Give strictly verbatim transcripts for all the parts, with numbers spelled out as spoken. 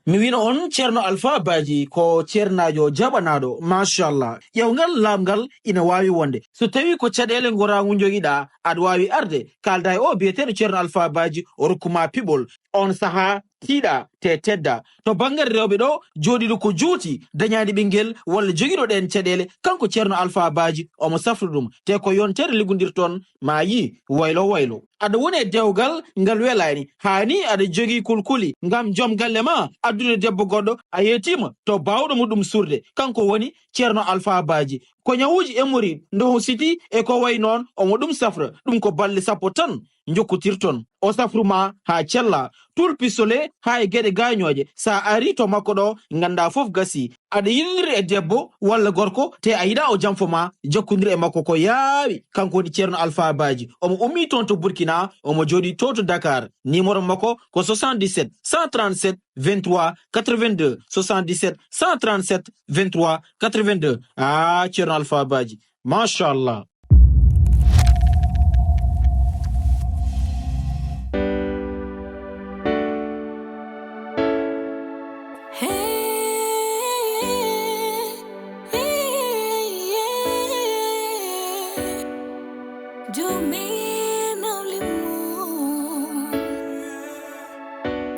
Mi wino on Ceerno Alfaa Baaji ko ceernaajo jaɓanaaɗo, machallah. Ƴeewngal laaɓngal ina waawi wonde. So tawii ko caɗeele ngoraagu njogiɗaa, aɗa waawi arde, kaalda e o biyeteeɗo Ceerno Alfaa Baaji, o rokku ma piɓol. On sahaa, tiiɗa, te tedda. To banngal rewɓe ɗo, jooɗiiɗo ko juuti, dañaani ɓinngel, walla jogiiɗo ɗeen caɗeele, kanko Ceerno Alfaa Baaji, omo safra ɗum. Te ko yontere liggondirton, ma yii, waylo waylo. Aɗa woni e dewgal ngal welaani, haa nii aɗa jogii kulkuli ngam joom galle ma addude debbo goɗɗo, a yeetiima to baawɗo mo ɗum suurde, kanko woni Ceerno Alfaa Baaji. Ko ñawuuji hémorroïde, ndoho siti e ko wayi noon, omo ɗum safra, ɗum ko balɗe sappo tan njokkotirton. O safru ma haa cella, tul pistolet haa e geɗe gaañooje. So a arii to makko ɗo, nganndaa fof gasii. Aɗa yiɗindiri e debbo walla gorko, te a yiɗaa o janfo ma, jokkondir e makko ko yaawi. Kanko woni Ceerno Alfaa Baaji. Omo ummii toon to Burkina, omo jooɗii to to Dakar. Numéro makko ko soixante-dix-sept, cent trente-sept, vingt-trois, quatre-vingt-deux. Soixante-dix-sept, cent trente-sept, vingt-trois, quatre-vingt-deux. Ah, Ceerno Alfaa Baaji. Machallah.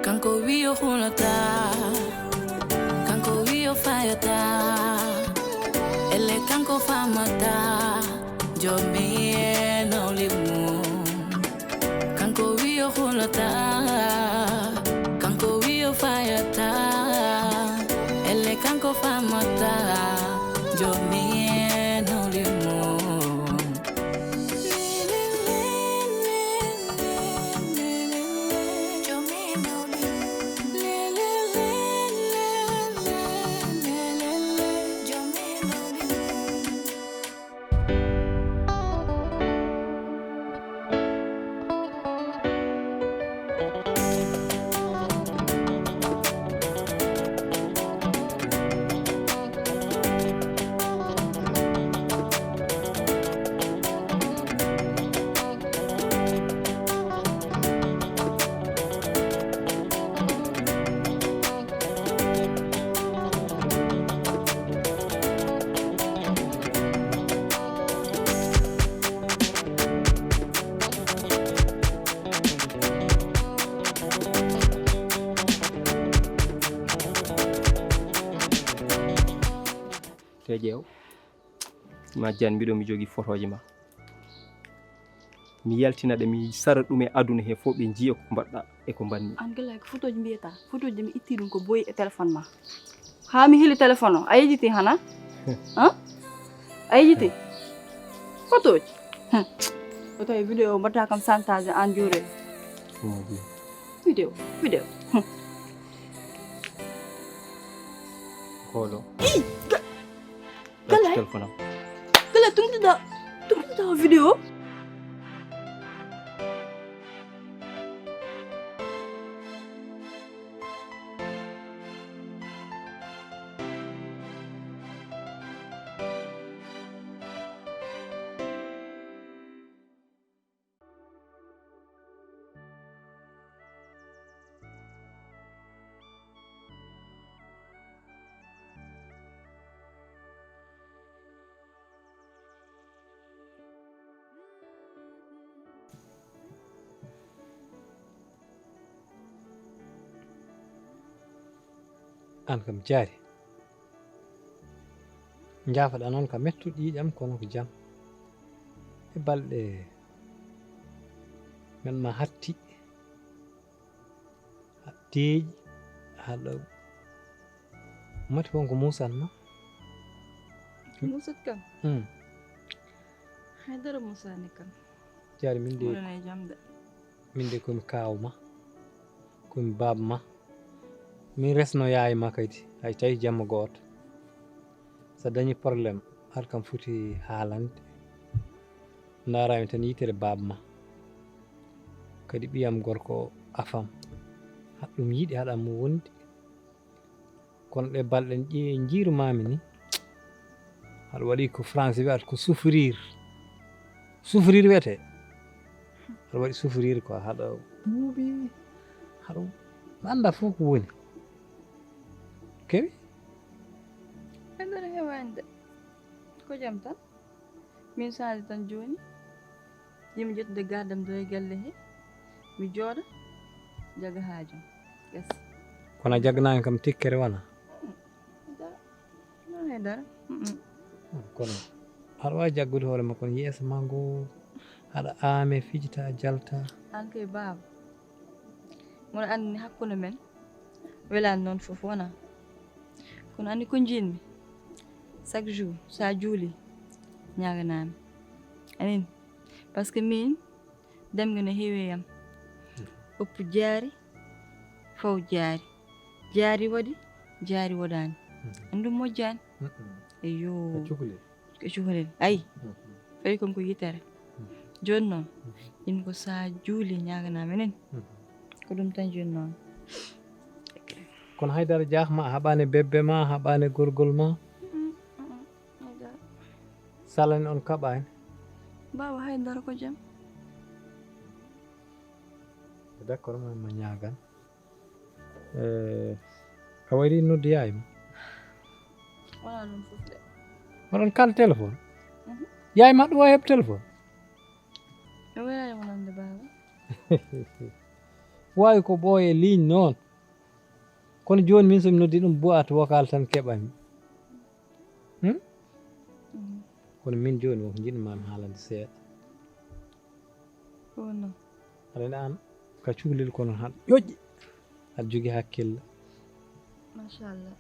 Kanko wi o hulata, kanko wi o fayata, elle kanko famata, jomi e nawli mum. Kanko wi o hulata, kanko wi o fayata, elle kanko famata, jomi e nawli mum. Te ƴeew, ma jan mbiɗo mi jogii fotooji ma. Mi yaltina ɗe, mi sara ɗum e aduna he fof, ɓe njiya ko mbaɗɗa e ko mbaɗmi. An gala ko fotooji mbiyata, fotooji mi itti ɗum ko boyi e téléphone ma. Haa mi heli téléphone o, a yejiti hana? Han? A yejiti? Fotooji. Hmm. O tawi vidéo mbaɗata kam santage an juure. Ɗum o ɓiy. Vidéo, vidéo. Hmm. Koolo. Ih, ga-, Gala, téléphone am. Gala, tungtuɗa, tungtuɗa o vidéo. Aan kam jaari. Njaafaɗaa noon ka mettuɗi yiiɗi am, kono ko jam. E balɗe men ma hatti, ha deeƴi, haɗa mati won ko muusan ma. Muusat kam. Hmm. Haydara muusaani kam. Jaari min de. Mboɗon e jam de. Min de komi kaaw ma, komi baab ma. Min resno yaay ma kadi, hay tawi jamma gooto. So dañi problème, ar kam foti haalande. Ndaarami tan yitere baab ma. Kadi ɓiyam gorko afam. Haɗa ɗum yiɗi, haɗa mo wondi. Kono ɗe balɗe ƴe-, njiirumaami ni, aɗa waɗi ko français wiyata ko souffrir. Souffrir wiyete. Aɗa waɗi souffrir quoi, haɗa buubi, haɗa mi annda fof ko woni. Kewi? Haydara heewaani de. Ko jam tan. Min saali tan jooni. Yimi ƴettude gardam ɗo e galle he. Mi jooɗa. Jaga haajam. Gas. Kono a jagganaani kam tikkere wona? Dara. Wona e dara. Mm-mm. Kono aɗa waawi jaggude hoore ma kono yeeso ma ngo aɗa aame fijita jalta. An kay baaba. Mboɗo anndi hakkunde men. Welaani noon fof wona. Kono anndi ko njiɗmi. Chaque jour, so a juuli, ñaaganaa-mi. Anin. Parce que min, demnge no heewi e am. Oppu jaari, faw jaari. Jaari waɗi, jaari waɗaani. Anndum moƴƴaani. Eyyo. Cukalel. Ko cukalel. Ayi. Fawi kon ko yitere. Jooni noon, in ko so a juuli ñaaganaa-mi enen. Ko ɗum tan jooni noon. Kono Haydara Jah ma a haɓaani bebbe ma, a haɓaani gorgol ma. Mm, mm, mm. Haydara. Salani on kaɓaani. Baaba Haydara ko jam. D'accord, ma ma ñaagan. Eh, a wari noddi yaay ma. Wona ɗum fof de. Oɗon kala téléphone. Mhm. Yaay ma ɗum o heɓ téléphone. Mi welaani wonande baaba. Waawi ko ɓooye ligne noon. Kono jooni min so mi noddi ɗum boîte vocale tan keɓami. Hmm? Mhm. Kono min jooni won ko njiɗmi ma mi haalande seeɗa. Ko wonno? Aɗa an ka cukalel kono haɗa ƴoƴƴi. Aɗa jogii hakkille. Machallah.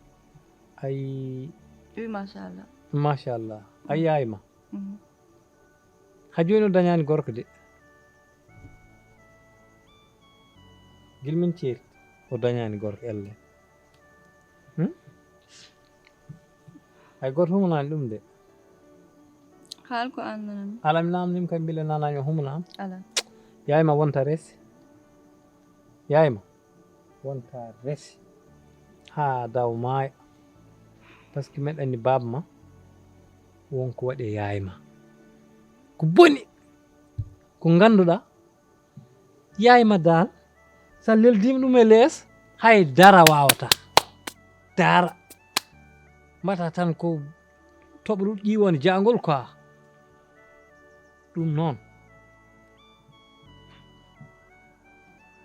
Ay. Wi machallah. Machallah. A yaay ma. Mhm. Ha jooni o dañaani gorko de. Gila min ceerti o dañaani gorko elle. Hmm? Hay gooto humanaani ɗum de. Haal ko an nanami. Ala mi namnima kay mbila nanaani o humanaama. Ala. Yaay ma wonta resi. Yaay ma wonta resi. Haa daw maaya. Parce que meɗa anndi baaba ma won ko waɗi e yaay ma. Ko boni. Ko ngannduɗaa yaay ma dal sa leldiima ɗum e lees hay dara waawata. Dara. Mbata tan ko toɓo ɗum ƴiwon jangol quoi. Ɗum noon.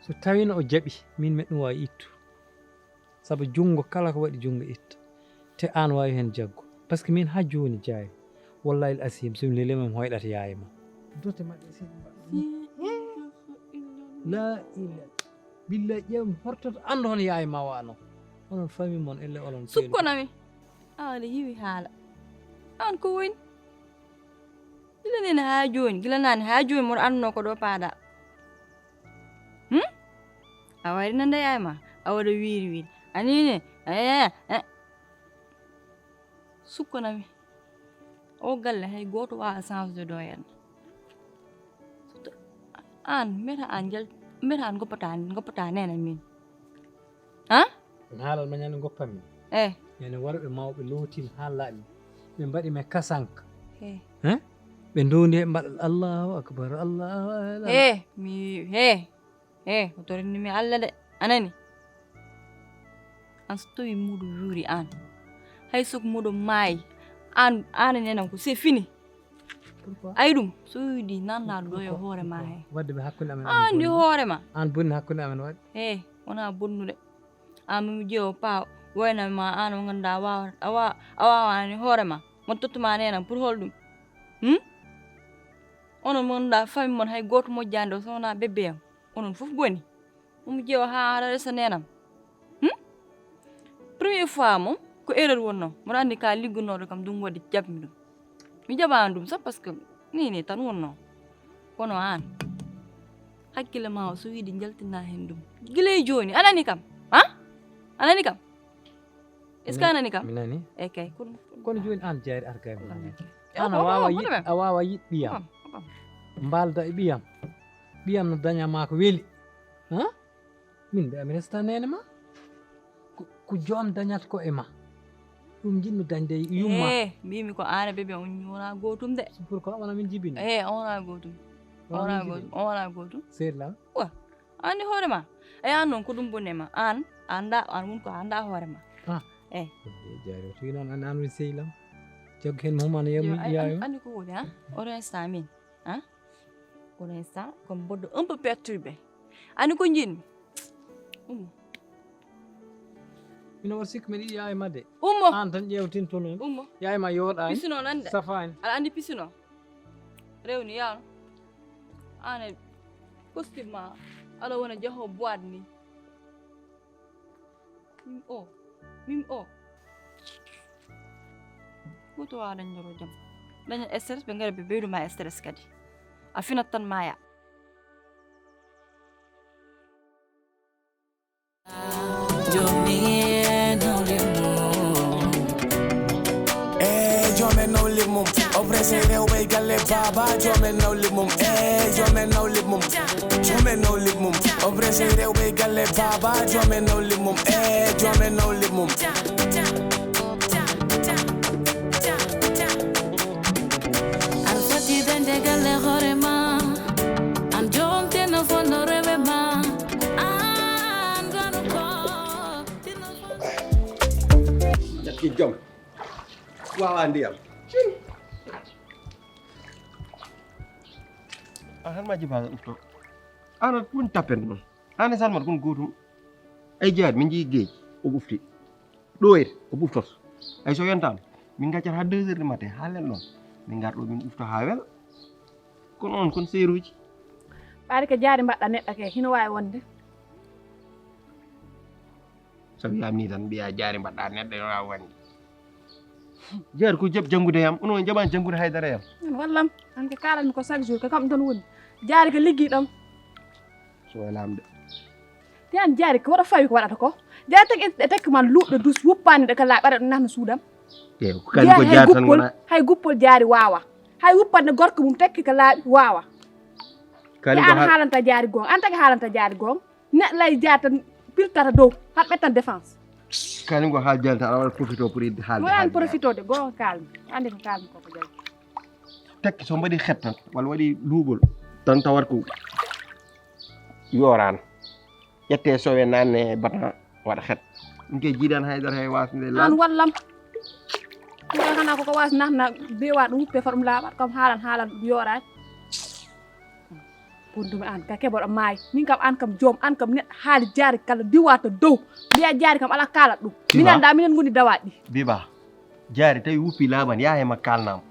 So tawino o jaɓi min meɗ ɗum waawi ittu. Sabu junngo kala ko waɗi junngo itta. Te aan waawi heen jaggo. Parce que min haa jooni jaay. Wallahi asim so mi lelima mi hoyɗata yaay ma. Dote maɓɓe si ɗum mbaɗa. La ila. Billahi ƴeew mi hortoto annda hono yaay ma wano. Onon famille mon elle onon. Sukkonami. Awa nde hiwi haala. An ko woni? Gila nene haa jooni, gila naane haa jooni mboɗo annduno ko ɗo paaɗa. Hmm? A wari nande yaay ma, a waɗa wiiri wiiri. Anine, eh, eh. Sukkonami. O galle hay gooto waawa changde ɗo henna. An, mbiyata an jal, mbiyata an goppata, goppata nene min. Ha? Mi haalan ma ñande goppammi. Eh. Ñande warɓe mawɓe lootin haa laaɓi. Ɓe mbaɗi me kasanka. Eh. Hein? Ɓe ndondi he mbaɗa Allahu akbar, Allahu akbar. Eh, mi, eh. Eh, o torinni mi Allah de. Anani? An so tawi muɗum yuuri an. Hay so ko muɗum maayi. An, an e nenam ko c'est fini. Pourquoi? Ay ɗum, so yiɗi nannaɗo ɗo e hoore ma he. Wadde ɓe hakkunde amen. An ndi hoore ma. An bonni hakkunde amen waɗi. Eh, wona bonnude. An mi jeewo pa wayna ma an o ngannduɗaa a waawa, a wa-, a waawaani hoore ma. Mo tottuma nenam pour hol ɗum. Hmm? Onon mo ngannduɗaa famille mon hay gooto moƴƴaani ɗo so wonaa bébé am. Onon fof boni. Mo mi jeewo haa hara resa nenam. Hmm? Première fois moom ko erreur wonnoo. Mboɗo anndi ka liggonooɗo kam ɗum waɗi jaɓmi ɗum. Mi jaɓaani ɗum sax parce que ni ni tan wonnoo. Kono aan hakkille ma o so wiide njaltina heen ɗum. Gila e jooni a nani kam? Ha? A nani kam? Est-ce que a nani kam? Mi nani. E kay kono. Kono jooni aan jaari argami. Wallaahi. An a waawa yiɗ, a waawa yiɗ ɓiyam. Mbalda e ɓiyam. Ɓiyam no daña ma ko weli. Ha? Min mbiya mi resta nene ma. Ko, ko joom dañata ko e ma. Ɗum njiɗmi dañde e yumma. Eh, mbimi ko aan e bébé on wona gootum de. Pourquoi wona min jibini? Eh, on wona gootum. On wona gootum. On wona gootum. Seeri lan? Wa. Anndi hoore ma. E an noon ko ɗum bonni ma. An, annda, an won ko annda hoore ma. Ah, Eh. Jaari o tigi noon an an woni sehil am. Jaggu heen mo humana yammi yaayo. Andi ko woni ha? Oɗo instant min ha? Oɗo instant comme mboɗɗo un peu perturbé. Andi ko jiɗmi? Ummo. Ina waɗa sikki mbeɗa yiɗi yaayo ma de. Ummo. An tan ƴeewtinto noon. Ummo. Yaayo ma yooɗaani. Pisuno nan de. Safaani. Aɗa andi pisuno? Rewni yaano. An e costume ma. Aɗa wona jaho boîte ni. Min o. Min o. Goto wawa dañdoro jam. Daña stress ɓe ngara ɓe ɓeydu ma stress kadi. A finat tan maya. Eh, joomen nawli mum. O pressé rewɓe galle baba, joomen nawli mum. Eh, joomen nawli mum. Joomen nawli mum. O pressé rewɓe galle baba, joomen nawli mum. Eh, joomen nawli mum. Aɗa foti dañde galle hoore ma. An joom teno fonno rewe ma. An gano ko teno fonno. Jatti jom. Wawa ndiyam. A tan ma jibaga ufto. Ana kun tapen non. Ana salmat kun gotum. Ay jaad min jii geej o ufti. Ɗoyre o ɓuftoto. Hay so yontaama min ngaccat haa deux heures du matin haa lelɗon min ngar ɗo min ɓufta haa wela. Kono on kon seeruuji. Ɓaade ko jaari mbaɗɗa neɗɗo ke hino waawi wonde. So wiyaama nii tan mbiyaa jaari mbaɗɗa neɗɗo ene waawi wonde. Jaari ko jaɓ janngude yam onon on jaɓaani janngude haydara yam. Min wallam an ko kaalanmi ko chaque jour ko kam ɗum tan woni. Jaari ko liggi ɗam. So welaama de. Te an jaari ko waɗa fawi ko waɗata ko. Jaari tagi e tekki man luuɗɗo dus wuppaani ɗo ka laaɓi aɗa ɗum nahna suudam. Eew ko kañum ko jaari tan wona. Hay guppol jaari waawa. Hay wuppande gorko mum tekki ka laaɓi waawa. Te an haalanta jaari goonga an tagi haalanta jaari goonga. Neɗɗo lay jaari tan pirtata dow. Hat ɓettan défense. Kañum ko haal jalta aɗa waɗa profito pour yidde haalde. Wonani profito de goonga kaalmi. Ande ko kaalmi koko jaari. Tekki so mbaɗi xet tan walla waɗi luuɓol tan tawat ko yoran ƴette sowe nanne batan waɗa xet. Ɗum ke jiidan haydara hay wasde an wallam. Ɗum kay xanaa koko waas nahna bewa ɗum wuppe fa ɗum laaɓat kam haalan haalan ɗum yoraani. Bondumi an ka keɓoɗo maayi min kam an kam joom an kam neɗɗo haali jaari kala diwata dow mbiya jaari kam ala kalat ɗum. Min anda minen goni dawaɗi ɗi. Biba jaari tawi wuppi laaɓan yaha e makko kalnama.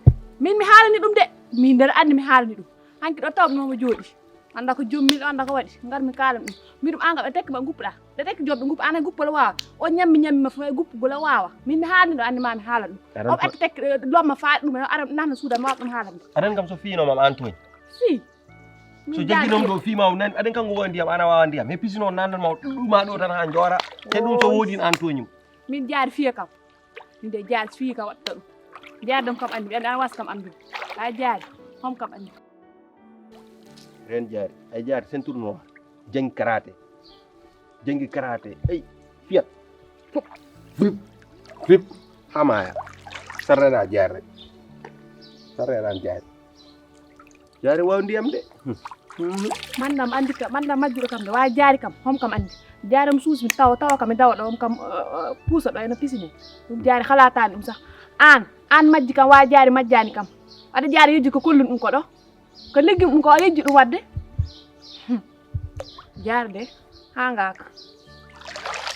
Min mi haalani ɗum de min nder andi mi haalani ɗum. Hanki ɗo tawɓe mamo jooɗi anda ko joom min ɗo anda ko waɗi ngar mi kaalan ɗum. Mbiɗum an kam ɓe tekki ma guppuɗa ɓe tekki joom ɓe guppu an e guppol wawa o ñammi ñammi ma fof e guppugol o wawa min mi haalani ɗo andi ma mi haalan ɗum. Omo atti tekki lomma faali ɗum ara nahna suuda ma ɗum haalande. Aɗan kam so fiinomam an tooñi. Fii. So jagginom ɗo fiima o nani aɗen kanko wowa ndiyam ana wawa ndiyam he pisino nandan ma o ɗuɗɗuma ɗo tan ha joora te ɗum so woodin an tooñim. Min jaari fiya kam. Min de jaari fiya kam waɗta ɗum. Jaari ɗum kam andi mi andi ana wasa kam andude. A jaari hom kam andi. Ren jaari ay jaari ceinture noir jeng karaté. Janngi karaté ey fiyat. Rip rip hamaya. Sarrana jaari rek. Sarrana jaari. Jaari waw ndiyam de. Mandam andi ka mandam majjuɗo kam de wa jaari kam hom kam andi. Jaari am suusi mi tawa tawa kam mi dawa ɗo hom kam puusa ɗo ena pisine. Ɗum jaari halatani ɗum sah. An an majji kam wa jaari majjani kam. Aɗa jaari yejji ko kollum ɗum ko ɗo. Ko liggi ɗum ko a yejji ɗum wadde. Jaari de haa ngaaka.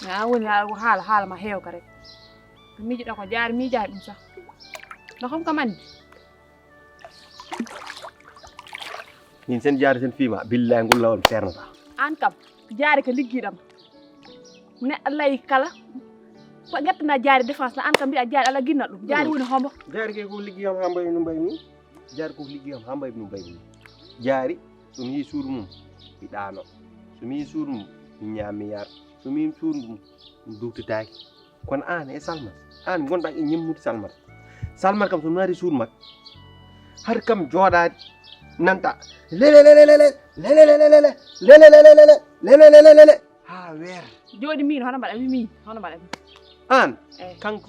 Mi a woni a haala haala ma heewka rek. Ko miijiɗa ko jaari miijaani ɗum sax. No xam kam anndi. Min sen jaari sen fiima billahi ngol lawol mi seernata. Aan kam jaari ko liggiiɗam. Neɗɗo layi kala ko ƴettana jaari défense na aan kam mbiya jaari ala ginnal ɗum jaari woni hombo. Jaari ke ko liggiiyam haa mbayi no mbayi ni. Jaari ko liggiiyam haa mbayi no mbayi ni. Jaari so mi yii suudu mum mi ɗaano. So mi yii suudu mum mi ñaam mi yar. So mi yii suudu mum mi duwtitaaki. Kono aan e salmat aan ngonɗaa e ñemmude salmat. Salmat kam so naati suudu makko hari kam jooɗaade nanta lelelelelele lelelelelele lelelelelele lelelelelele haa weer. Jooɗi miin hono mbaɗa mi miin hono mbaɗa mi. Aan kanko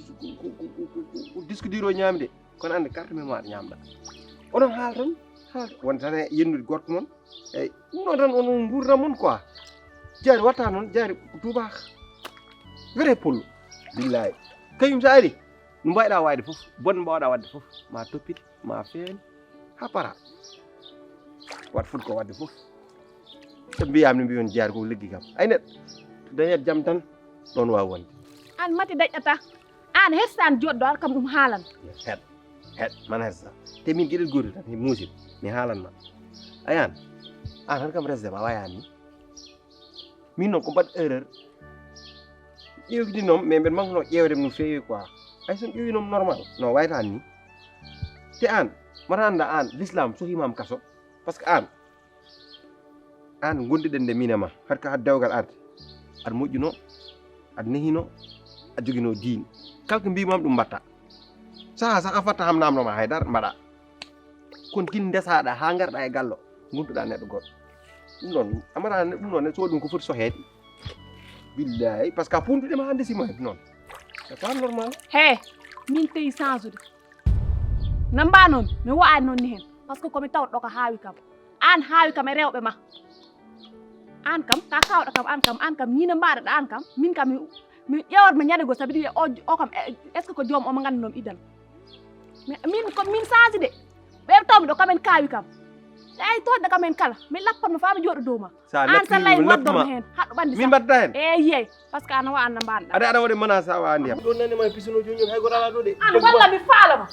ko disque duro ñaami de kono annde carte mémoire ñaamɗa. Oɗon haala tan haala wonde tan e yennude gorko mon. Eyyi ɗum ɗon tan on nguurdan mon quoi. Jaari watta noon jaari ko tuubaka. Vrai pullo. Billahi. Kañum so ari, no mbaɗa waɗde fof, bon mbaɗa waɗde fof, ma toppit, ma feeñ, ha para. Wat fot ko waɗde fof. So mbiyam ni mbiyon jeyaat ko liggi kam. Ay neɗɗo, dañat jam tan, ɗon waawi wonde. An mate daƴƴata, an hersan joɗɗo ar kam ɗum haalan. Het, het, man hersa. Te min geɗel gotel tan, he muusib, mi haalan ma. Ayan, an han kam resde ma, wayani. Min noon ko mbaɗ erreur. Ƴeewdi noon, mais mbeɗa manquno ƴeewde no feewi quoi. Ay so ƴeewi noon normal, no wayta ni. Te an, mata annda an, l'islam sohimam kaso. Parce que an, an gondiɗen nde min e ma, haɗa ka haɗa dewgal arde. Aɗa moƴƴuno, aɗa nehino, aɗa jogino diine. Kala ko mbimam ɗum mbatta. Saha saha a fatta ham namno ma haydara mbaɗa. Kon kin ndesaɗa ha garɗa e gallo, gonduɗa neɗɗo goɗɗo. Ɗum noon, amara ne, ɗum noon ne, so ɗum ko foti soheede. Billahi, parce que a puntude ma hande sima noon. C'est pas normal. He, min tawi sansude. No mbanon, mi wa'ani noon ni hen. Parce que ko mi tawɗo ko haawi kam. An haawi kam e rewɓe ma. An kam, ka kawɗo kam, an kam, an kam, ni no mbaɗaɗa an kam. Min kam, mi, mi ƴewat mo ñande go sabi o, o kam, e, est-ce que ko joom o mo ganduɗon idan? Mi, min ko min sansi de. Ɓe tawmi ɗo kamen kaawi kam. Ɓe ay toɗɗe kamen kala. Mi lappan mo faa mi jooɗo dow ma. Sa an lappi sallay mi moddon lappa ma. Hen. Haɗo ɓandi min sa. Mbatta hen. E yiyay. Parce que ana wa anna mbanɗa. Aɗa aɗa waɗi menace a wa andi am. Ɗon nani ma pisuno joni hay goto ala ɗo de. An walla mi faala ma.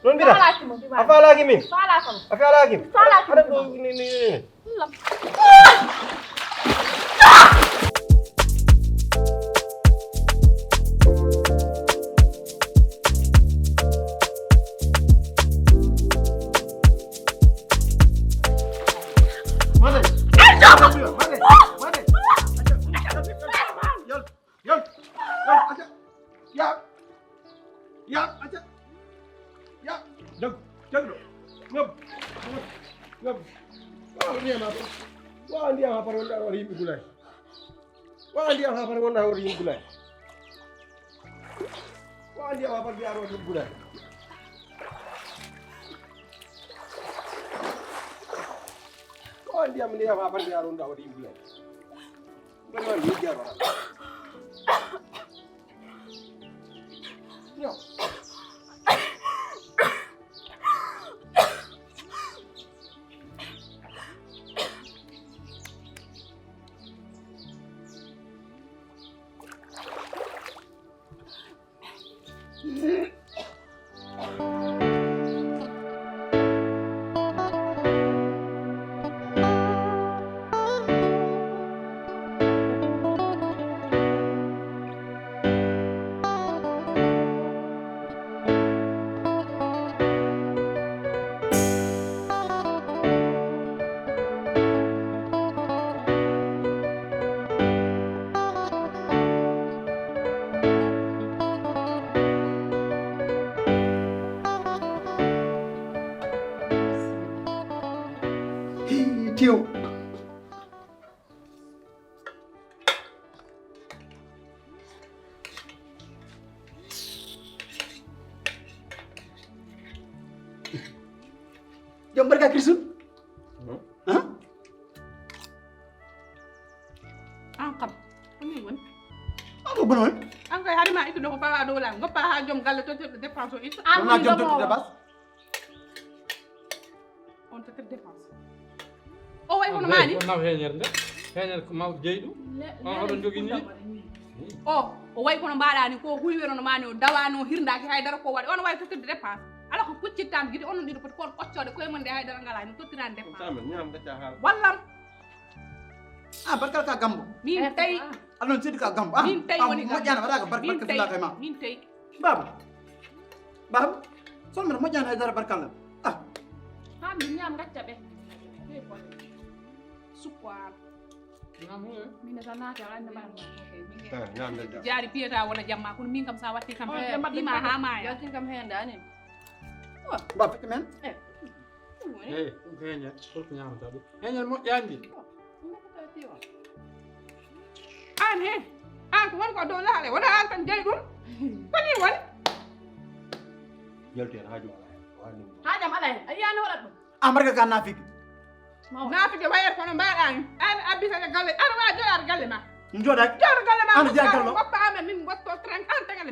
Non mbiɗa. Faalaaki mo, mi a faalaaki min. Faalaaka mo. A faalaaki min. Faalaaki mo. Aɗa ɗo ni ni ni. Yol, yol, aca. Ya. Ya, aca. Ya. Dog, dog ɗo. Ngob. Ngob. Ngob. Wa ndiyam ha par. Wa ndiyam ha par wonda wari yimɓe gulay. Wa ndiyam ha par wonda wari yimɓe gulay. Wa ndiyam ha par biya wari yimɓe gulay. Wa ndiyam ndiyam ha par biya wonda wari yimɓe gulay. Hii, tew. Jom barka Kristu. Hmm? Huh? An kam, ko min woni? An ko bono woni? An kay hari ma ittude ko pawa dow laamu, goppa ha joom galle tottirɗo dépense o itta. An wona joom tottirɗo dépense? On tottirɗo dépense. O way hono mani? On naw heñere nde. Heñere ko maw jeyɗu. On hoɗon jogini? O, o way kono mbaɗani ko huywe nono mani o dawano hirndaki haydara ko waɗi. On way tottirde dépense. Ala ko puccittam gidi onon ɗiɗo poti kon ɓoccode koye mon de haydara ngala no tottirani dépense. Tama ñam gacca haala. Wallam. Ah, barkal ka gambo. Min tawi. Aɗa noon sedi ka gambo. Ah, min tawi ah, woni moƴƴaani waɗaaka barkal ka fillaka e ma. Min tawi. Baba. Baba. Son mbiɗa moƴƴaani hay dara barkalla. Ah. Ha min ñam gacca ɓe. Suppo am. Min sa naati a wanda mbaɗa. Eh, ñam de. Jaari piyata wona jamma kono min kam sa watti kam. Ima ha maya. Yaltin kam heen dani. Ba fekk men. Eh. Hey, ɗum ko heñe, holko ñamata ɗum? Heñe moƴƴaani ndi. An he, an ko woni ko dow laale, wona an tan jeyi ɗum. Ko ni woni? Yaltu hen haaju ala hen. Haajam ala hen. A yiyani waɗat ɗum. Amarga ka nafiki. Nafiki wayata kono mbaɗa ni. An abbi ka galle, an wa joɗar galle ma. Joɗa. Joɗar galle ma. An jeya galle. Goppa amen min gotto tran an tagale.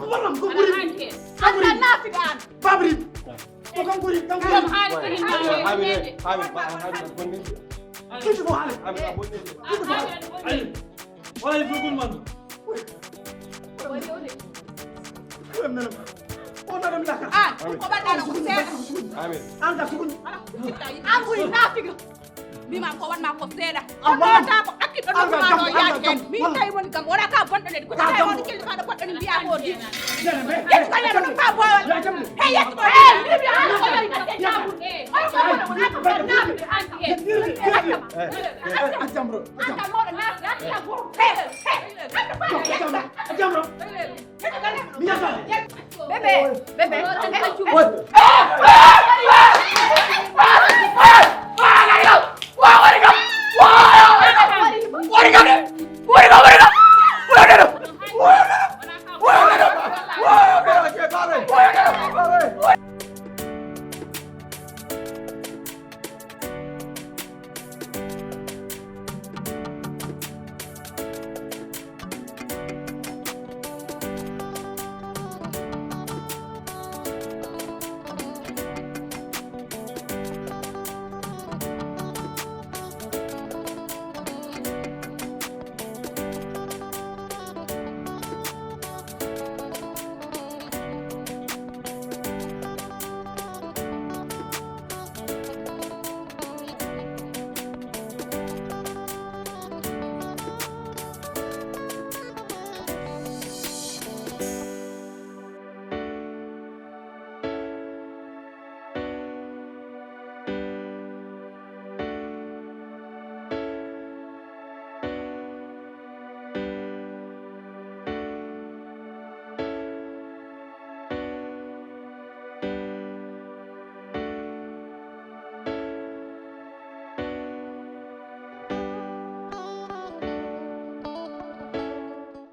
Ko wallam, ko ɓuri. Anda nafiga an. Babri. Ko kanko woni, kanko woni. Haami, haami, haami, haami, haami, bonni. Kiti ko haali. Haami, a bonni. Kiti ko haali. Ayi. Wala e fugol man. Ko nana mi lakar. Ah, ko ɓanɗano ko seeɗa. Amin. An ka sukun. An ɓuri nafiga. Mbima ko wanma ko seeɗa. Amma ta ko akki ɗo ɗum ma ɗo yaade hen. Mi tawi woni kam wala ka bonɗo leddi. Ko tawi woni kelli ka ɗo bonɗo ni mbiya ko di. Yes ko yero ɗum ka bowal. Hey yes ko. Hey mi wi an ko yari ka jabu. Ay ko wala ko an ko nafiga an. Ajamro. Bébé, bébé.